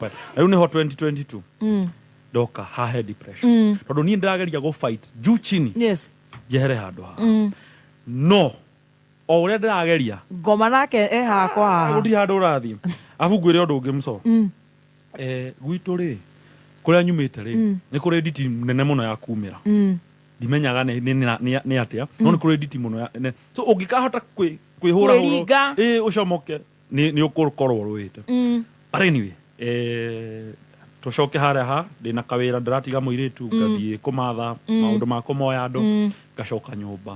Na rĩu nĩho 2022 ndoka hahe depression, tondũ niĩ ndĩrageria gũ fight juu chini njehere handũ haha, no o ũrĩa ndĩrageria, ngoma nake e hakwa haha. Gũtirĩ handũ ũrathiĩ. Abu ngwĩre ũndũ ũngĩ mũco. Gwitũ rĩ, kũrĩa nyumĩte rĩ, nĩ kũrĩ nditi nene mũno ya kumĩra. Ndimenyaga nĩ atĩa, no nĩ kũrĩ nditi mũno so ũngĩkahota kwĩhũra hũro Kwĩringa. Ĩ, ũcomoke, nĩ ũgũkorwo ũrũĩte. But anyway, tũcoke harĩa ha ndĩna kawĩra, ndĩratiga mũirĩtu, ngathiĩ kũmatha maũndũ ma kũmoya andũ, ngacoka nyũmba.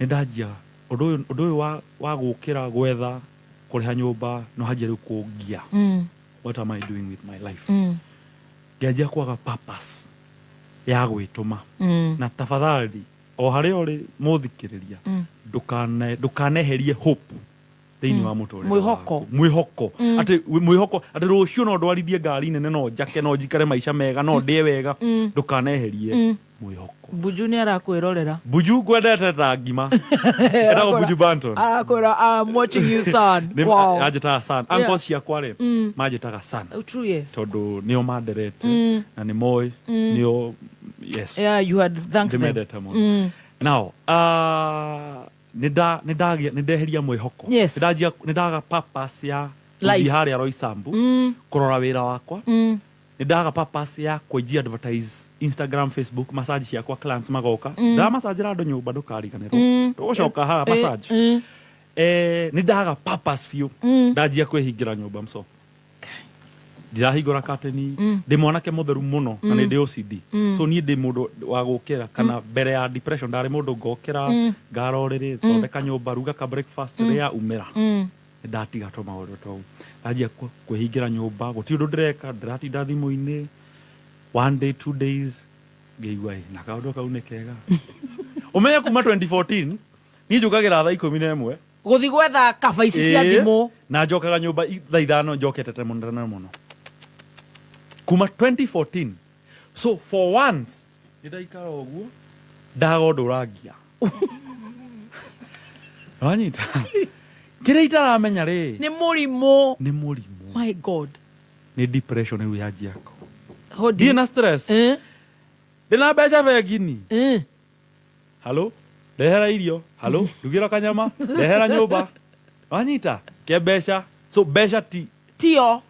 Nĩ ndanjia ũndũ ũyũ wa gũkĩra gwetha kũrĩha nyũmba, no hanjia rĩu kũngia, what am I doing with my life? Ngĩanjia kwaga purpose ya gwĩtũma. Na tafadhali, o harĩa ũrĩ mũthikĩrĩria, ndũkaneherie hope thĩinĩ wa mũtũrĩre Mwĩhoko. waku. Mwĩhoko, atĩ mwĩhoko atĩ rũciũ no ndwarithie ngari nene, no njake, no njikare maica mega, no ndĩe wega. Ndũkaneherie mwĩhoko. Bunju nĩ arakwĩrorera. Buju, ngwendete ta ngima. Etagwo Buju Banton. Arakwĩra, "I'm watching you, son." Wow. Anjĩtaga son. Uncles ciakwa rĩ, manjĩtaga son. Oh, true, yes. Tondũ nĩo manderete na nĩ moĩ nĩo, yes. Yeah, you had thanked them. Ndĩmendete mũno. Now nĩ ndeheria mwĩhoko. Nĩ ndaga purpose ya Life. gũthiĩ harĩa Roysambu kũrora wĩra wakwa. Nĩ ndaga purpose ya kwenjia advertise Instagram, Facebook, massage ciakwa, clients magoka, ndĩramassagĩra andũ nyũmba. Ndũkariganĩrwo, tũgũcoka haha massage. Nĩ ndaga purpose biũ. Ndanjia kwĩhingĩra nyũmba mco, ndirahingũra kateni. Ndĩ mwanake mũtheru mũno na nĩ ndĩ OCD, so niĩ ndĩ mũndũ wa gũkĩra kana mbere ya depression ndarĩ mũndũ ngokĩra, ngara ũrĩrĩ, thondeka nyũmba, ruga ka breakfast, rĩa, umĩra. Nĩ ndatiga tũ maũndũ tau, ndanjia kwĩhingĩra nyũmba, gũtirĩ ũndũ ndĩreka, ndĩratinda thimũ-inĩ. One day, 2 days, ngĩigua ĩ na kaũndũ kau nĩ kega. Ũmenye kuma 2014 niĩ njũkagĩra thaa 11 gũthiĩ gwetha kaba ici cia thimũ. Na njokaga nyũmba thaa 5, njokete tene mũno, tene mũno, kuma 2014. So for once nĩ ndaikara ũguo, ndaga ũndũ ũrangia. Wanyita kĩrĩa itaramenya rĩ, nĩ mũrimũ. Nĩ mũrimũ. My God. Nĩ depression rĩu yanjia. Hodi. Ndirĩ na stress. Ndĩna mbeca bengi-inĩ. Halo, ndehera irio. Halo, ndugĩra kanyama. Ndehera nyũmba. Wanyita ke mbeca, so mbeca ti tio.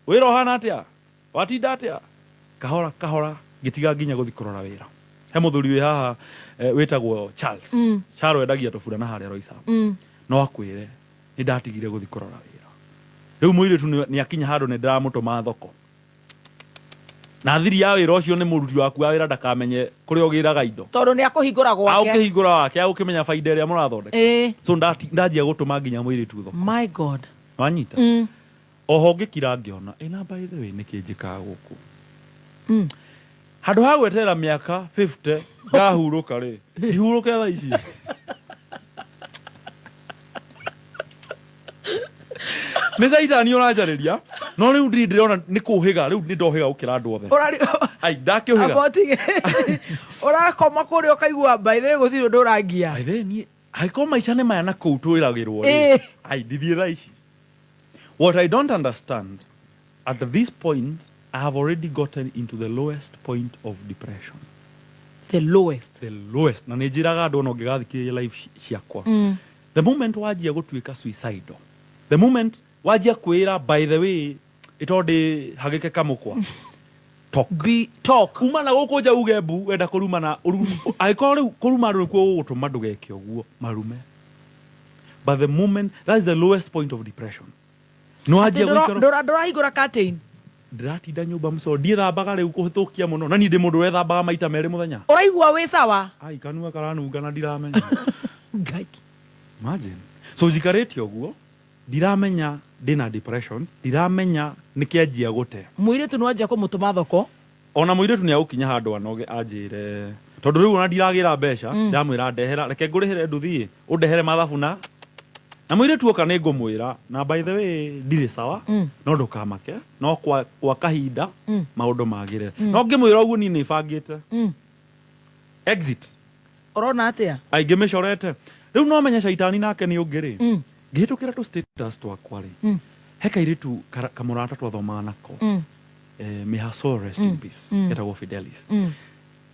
Wĩra ũhana atĩa, watinda atĩa? Kahora kahora ngĩtiga nginya gũthi kũrora wĩra. He mũthuri wĩ haha, wĩtagwo Charles. Charles endagia tũburana harĩa Roysambu. No akwĩre nĩ ndatigire gũthi kũrora wĩra. Rĩu mũirĩtu nĩ akinya handũ nĩ ndĩramũtũma thoko na thiri ya wĩra ũcio nĩ mũruti waku wa wĩra ndakamenye kũrĩa ũgĩraga indo. Tondũ nĩ akũhingũra gwake. Agũkĩhingũra wake, agũkĩmenya baida ĩrĩa mũrathondeka. So ndanjia gũtũma nginya mũirĩtu thoko. My God. Wanyita oho ngĩkira, ngĩona ĩna, by the way, nĩkĩ njĩkaga gũkũ? Handũ ha gweterera mĩaka 50 ngahurũka rĩ, ndihurũke thaa ici. Nĩ caitani ũranjarĩria, no rĩu ndirĩ ndĩrona nĩ kũhĩga. Rĩu nĩ ndohĩga gũkĩra andũ othe. Ai, ndakĩũhĩga. Abotige ũrakoma kũrĩa ũkaigua, by the way, gũtirĩ ũndũ ũrangia. By the way, niĩ angĩkorwo maica nĩ maya na kũu twĩragĩrwo rĩ, ai, ndithiĩ thaa ici. What I don't understand, at this point I have already gotten into the lowest point of depression. The lowest. The lowest. Na nĩ njĩraga andũ, ona ũngĩgathikĩrĩria live ciakwa, the moment wanjia gũtuĩka suicidal, the moment wanjia kwĩra, by the way, ĩtondĩ hagĩke kamũkwa, talk. Be talk. Kuma na gũkũ nja uge mbu wenda kũrumana, angĩkorwo rĩu kũruma andũ nĩkuo gũgũtũma ndũgeke ũguo, marume. But the moment, that is the lowest point of depression, nĩ wanjia gũikara Ndũrahingũra curtain. Ndĩratinda nyũmba mũco, ndiĩthambaga rĩu kũhĩtũkia mũno, na niĩ ndĩ mũndũ wethambaga maita merĩ mũthenya. Ũraigua wĩ sawa. Ai, kanua karanunga na ndiramenya. Ngai. Imagine, so njikarĩte ũguo, ndiramenya ndĩna depression, ndiramenya nĩkĩanjia gũte. Mũirĩtu nĩ wanjia kũmũtũma thoko. Ona mũirĩtu nĩ agũkinya handũ anoge, anjĩre tondũ rĩu ona ndiragĩra mbeca. Ndamwĩra, ndehera, reke ngũrĩhĩre nduthi, ũndehere mathabu na mũirĩtu oka nĩ ngũmwĩra, na by the way, ndirĩ sawa. No ndũkamake, no kwa kahinda maũndũ magĩre. No ngĩmwĩra ũguo, niĩ nĩ bangĩte exit. Ũrona atĩa? Aingĩ mĩcorete rĩu, no menye caitani nake nĩ ũngĩ rĩ. Ngĩhĩtũkĩra tũ status twakwa rĩ, He kairĩtu kamũrata twathomaga nako, may her soul rest in peace, getagwo Fidelis.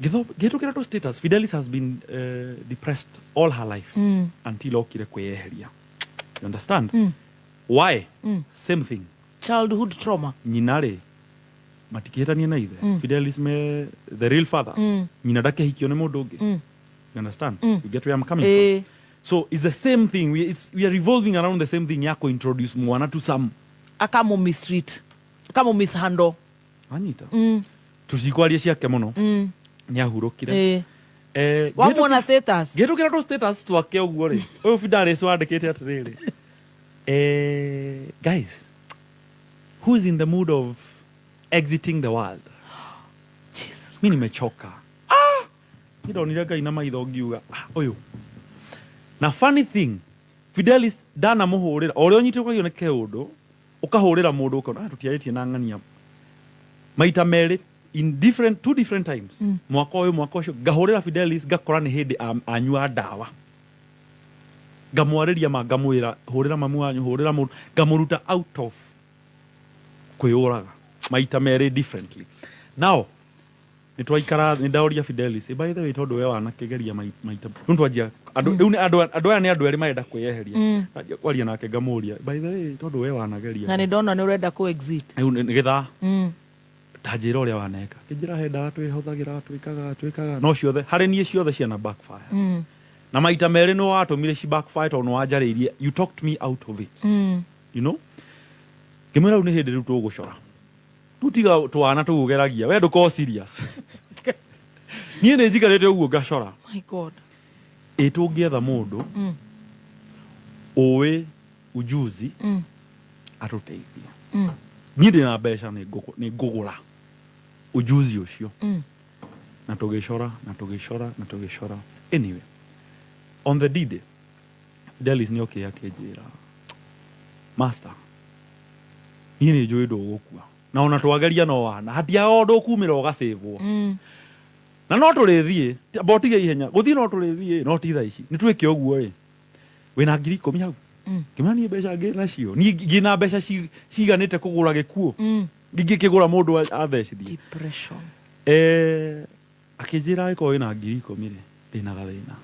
Ngĩhĩtũkĩra tũ status, Fidelis has been depressed all her life until okire kwĩyeheria. You understand why? Same thing. Childhood trauma. Nyina rĩ, matikĩhĩtania na ithe. Fidelis me the real father, nyina ndakĩhikio nĩ mũndũ ũngĩ. You understand? You get where I'm coming from? So it's the same thing. We are revolving around the same thing ya introduce mwana to some Akamũ mistreat, akamũ mishandle. Anyita tũcikwaria ciake mũno, nĩ ahurũkire. Wamuona status? Ngĩhĩtũkĩra tũ status twake ũguo rĩ, ũyũ Fidelis wandĩkĩte atĩrĩrĩ, "Guys, who is in the mood of exiting the world?" Jesus. "Mi nimechoka." Ah! Niĩ ndonire Ngai na maitho ngiuga, "Ah, ũyũ." Na funny thing, Fidelis ndanamũhũrĩra o ũrĩa ũnyitĩkagio nĩ keũndũ, ũkahũrĩra mũndũ ũkona, "Ah, tũtiarĩtie na ng'ania." Maita merĩ in different two different times, mwaka ũyũ, mwaka ũcio, ngahũrĩra Fidelis, ngakora nĩ hĩndĩ anyua ndawa. Ngamwarĩria ma, ngamwĩra, "Hũrĩra mamu wanyu, hũrĩra mũndũ." Ngamũruta out of kwĩyũraga maita merĩ differently. Now nĩ twaikara, nĩ ndaũria Fidelis, "By the way, tondũ we wanakĩgeria maita rĩu twanjia andũ rĩu nĩ andũ aya nĩ andũ erĩ marenda kwĩyeheria." Ndanjia kwaria nake, ngamũria, "By the way, tondũ we wanageria Na nĩ ndona nĩ ũrenda kũ exit." Rĩu nĩ gĩthaa ta njĩra ũrĩa waneka. Kĩnjĩra he ndawa twĩhũthagĩra, twĩkaga twĩkaga, no ciothe harĩ niĩ ciothe ciana backfire. Na maita merĩ nĩ watũmire ci backfire tondũ nĩ wanjarĩirie, you talked me out of it. Ngĩmwĩra, "Rĩu nĩ hĩndĩ rĩu tũgũcora, rĩu tiga twana tũgũgeragia, we ndũkorwo serious." Niĩ nĩ njikarĩte ũguo ngacora. My God. Ĩ tũngĩetha mũndũ ũĩ ujuzi atũteithie? Niĩ ndĩ na mbeca, nĩ ngũgũra ujuzi ũcio. Na tũgĩcora na tũgĩcora na tũgĩcora. Anyway, on the D-Day, Fidelis nĩ okire akĩnjĩra, "Master, niĩ nĩ njũĩ ndũgũkua, na ona twageria no wana hatiaga ũndũ ũkumĩra ũgacĩvwo, na no tũrĩthiĩ, amba ũtige ihenya gũthiĩ, no tũrĩthiĩ, no ti thaa ici, nĩ twĩke ũguo. Ĩ wĩna 10,000 hau?" Ngĩmwĩra, "Niĩ mbeca ngĩ nacio, niĩ ngĩna mbeca ciganĩte kũgũra gĩkuũ? Ingĩkĩgũra mũndũ athecithie?" Depression. Akĩnjĩra, "Angĩkorwo wĩna 10,000 rĩ, ndĩna gathĩna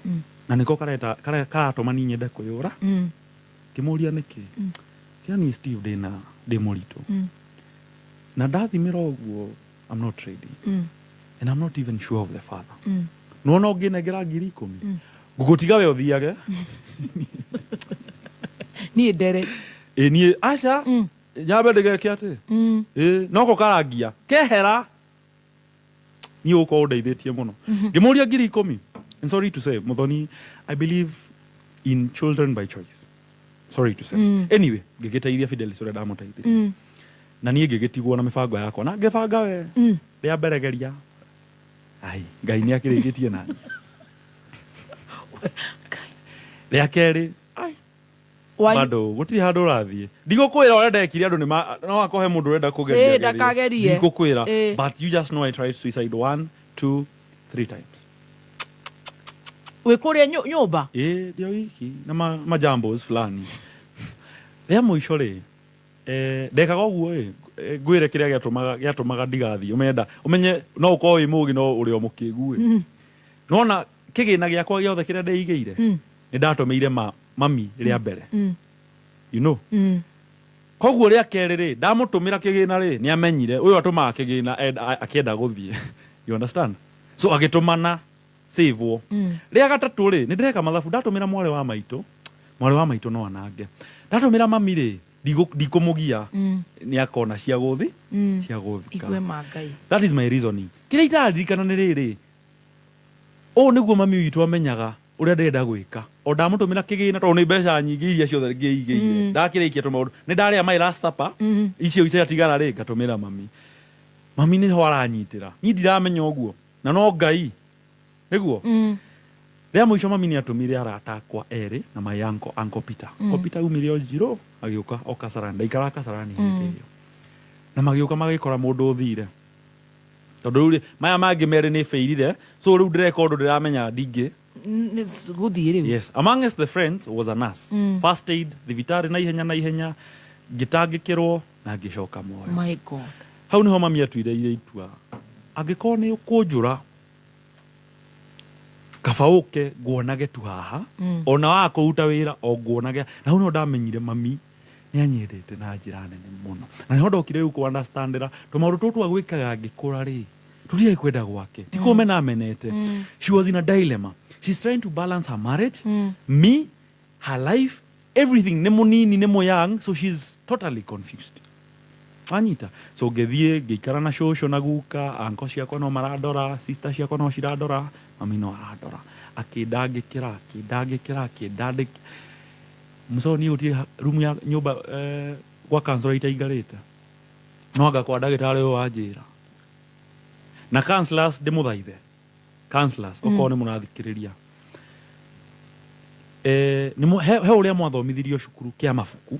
na nĩko kareta karatũma niĩ nyende kwĩyũra." Ngĩmũria, "Nĩkĩ?" Kĩra, "Niĩ Steve ndĩna ndĩ mũritũ, na ndathimĩra ũguo, I'm not ready and I'm not even sure of the father. Nĩwona ũngĩnengera 10,000, ngũgũtiga we ũthiage." Niĩ ndere. Ĩ niĩ aca, nyambe ndĩgeke atĩ ĩ noko karangia kehera, niĩ ũkorwo ũndeithĩtie mũno. Ngĩmũria 10,000. And sorry to say, Muthoni, I believe in children by choice, sorry to say. Anyway, ngĩgĩteithia Fidelis ũrĩa ndamũteithirie, na niĩ ngĩgĩtigwo na mĩbango yakwa na ngĩbanga we rĩa mbere geria. Ai, Ngai nĩ akĩrĩkĩtie nani. Rĩa kerĩ, ai, bado gũtirĩ handũ ũrathiĩ. Ndigũkwĩra ũrĩa ndekire, andũ nĩ no akohe mũndũ ũrenda kũgeria gerie. Ndakagerie. Ndigũkwĩra. But you just know I tried suicide one, two, three times. Wĩ kũrĩa nyũmba? Ĩ ndio wiki na majambos fulani. Rĩa mũico rĩ, ndekaga ũguo ĩ, ngwĩre kĩrĩa gĩatũmaga ndigathiĩ. Ũmenda ũmenye no ũkorwo wĩ mũgĩ, no ũrĩ o mũkĩgu ĩ. Nona kĩgĩna gĩakwa gĩothe kĩrĩa ndeigĩire nĩ ndatũmĩire mami rĩa mbere. Koguo rĩa kerĩ rĩ, ndamũtũmĩra kĩgĩna rĩ, nĩ amenyire ũyũ atũmaga kĩgĩna akĩenda gũthiĩ, you understand? So agĩtũmana save. Rĩa gatatũ rĩ, nĩ ndĩreka mathabu, ndatũmĩra mwarĩ wa maitũ, mwarĩ wa maitũ no anange. Ndatũmĩra mami rĩ, ndikũmũgia, nĩ akona cia gũthi cia gũthika. Igue ma Ngai. That is my reasoning. Kĩrĩa itaririkana nĩ rĩrĩ, ũũ nĩguo mami witũ amenyaga ũrĩa ndĩrenda gwĩka. O ndamũtũmĩra kĩgĩna, tondũ nĩ mbeca nyingĩ iria ciothe ngĩigĩire, ndakĩrĩkia tũmaũndũ, nĩ ndarĩa my last supper, icio ciatigara rĩ, ngatũmĩra mami. Mami nĩho aranyitĩra, niĩ ndiramenya ũguo, na no Ngai nĩguo. Rĩa mũico mami nĩ atũmire arata akwa erĩ na my uncle, Uncle Peter. Uncle Peter aumire o Njirũ agĩũka o Kasarani, ndaikaraga Kasarani hĩndĩ ĩyo, na magĩũka magĩkora mũndũ ũthire, tondũ rĩu rĩ, maya mangĩ merĩ nĩ bĩirire, so rĩu ndĩreka ũndũ ndĩramenya ndingĩ Gũthiĩ rĩu. Yes, amongst the friends was a nurse. First aid thibitarĩ na ihenya na ihenya. Ngĩtangĩkĩrwo na ngĩcoka muoyo. My God. Hau niho mami atuire itua, angĩkorwo nĩ ũkũnjũra, kaba ũke nguonage tu haha, ona waga kũruta wĩra o nguonage. Na hau niho ndamenyire mami nĩ anyendete na njĩra nene mũno, na niho ndokire rĩu kũ understandĩra tũmaũndũ tũtũ twagwĩkaga ngĩkũra rĩ, tũtiarĩ kwenda gwake, ti kũmena amenete. She was in a dilemma. She's trying to balance her marriage, me, her life, everything. Nĩ mũnini, nĩ mũyoung, so she's totally confused, wanyita? So ngĩthiĩ ngĩikara na cũcũ na guka. Anko ciakwa no marandora, sister ciakwa no cirandora, mami no arandora, akĩndangĩkĩra, akĩndangĩkĩra, akĩndandĩkĩra. Mũco niĩ gũtirĩ rumu ya nyũmba gwa counselor itaingarĩte, no anga kwa ndagĩtarĩ ũyũ wanjĩra na counselors. Ndĩmũthaithe counselors, okorwo nĩ mũrathikĩrĩria, he ũrĩa mwathomithirio cukuru kĩa mabuku.